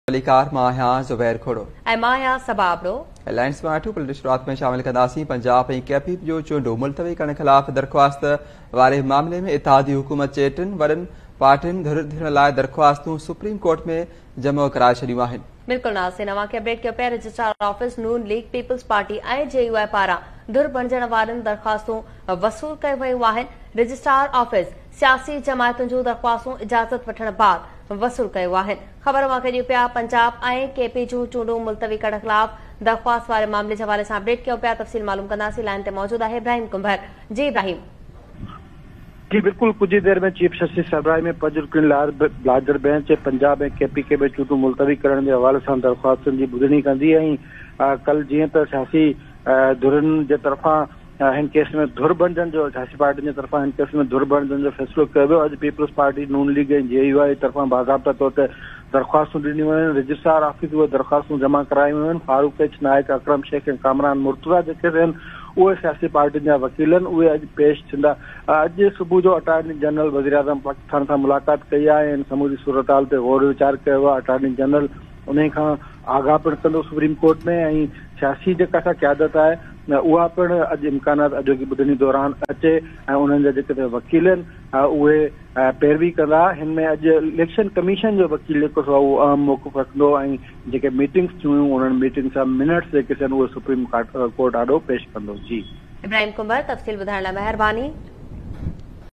ڀليڪار مان آهيان زبير کوڙو. ۽ مان آهيان صبا ابڙو. هيڊلائنس ۾ آٺون بليٽن شروعات ۾ شامل ڪنداسين پنجاب ۽ ڪي پي جو چونڊون ملتوي ڪرڻ خلاف درخواست واري معاملي ۾ اتحادي حڪومت جي ٽن وڏن پارٽين ڌر ٿيڻ لاء درخواستون سپريم ڪورٽ ۾ جمع ڪرائي ڇڏيون آهن. بلڪل ناظرين اوهان کي اپڊيٽ ڪيو پيا registrar office Noon league peoples party ۽ J U I پاران ڌر بڻجڻ وارين درخواستون وصول ڪيون ويون آهن رجسٽرار آفيس سياسي جماعتن جون درخواستون اجازت وٺڻ بعد وصول ڪيون آهن. خبر اوهان کي ڏيون پيا پنجاب ۽ ڪي پي جون چونڊون ملتوي ڪرڻ خلاف درخواست واري معاملي جي حوالي سان اپڊيٽ ڪيون پيا تفصيل معلوم ڪنداسين لائين تي موجود آهي ابراهيم ڪنڀر جي ابراهيم. جي بلڪل ڪجهه ئي دير ۾ چيف جسٽس سربراهي ۾ پنج رڪني larger bench Punjab ۽ K P K ۾ چونڊون ملتوي ڪرڻ جي حوالي سان درخواستن جي ٻڌڻي ڪندي ۽ ڪل جيئن ته سياسي ڌرين جي طرفان هن ڪيس ۾ ڌر بڻجڻ جو سياسي پارٽين جي طرفان هن ڪيس ۾ ڌر بڻجڻ جو فيصلو ڪيو ويو. اڄ peoples party, Noon league ۽ J U آء طرفان باضابطا طور تي درخواستون ڏنيون ويون آهن. رجسٽرار آفيس اهي درخواستون جمع ڪرايون ويون آهن. فاروق ايڇ نائيڪ، اڪرم شيخ ۽ ڪامران مرتضيٰ جيڪي آهن اهي سياسي پارٽين جا وڪيل آهن اهي اڄ پيش ٿيندا. اڄ صبح جو اٽارني جنرل وزيراعظم پاڪستان سان ملاقات ڪئي آهي ۽ هن سموري صورتحال تي غور ويچار ڪيو آهي. اٽارني جنرل انهي کان آگاهه پڻ ڪندو سپريم ڪورٽ ۾ ۽ سياسي جيڪا سا قيادت آهي اها پڻ اڄ امڪانات اڄوڪي ٻڌڻي دوران اچي ۽ انهن جا جيڪي وڪيل آهن اهي پيروي ڪندا. هن ۾ اڄ اليڪشن ڪميشن جو وڪيل جيڪو سو اهو اهم موقف رکندو ۽ جيڪي ميٽنگس ٿيون هيون انهن ميٽنگس جا منٽس جيڪي آهن اهي سپريم ڪورٽ آڏو پيش ڪندو. جي. ابراهيم ڪنڀر تفصيل ٻڌائڻ لاء مهرباني.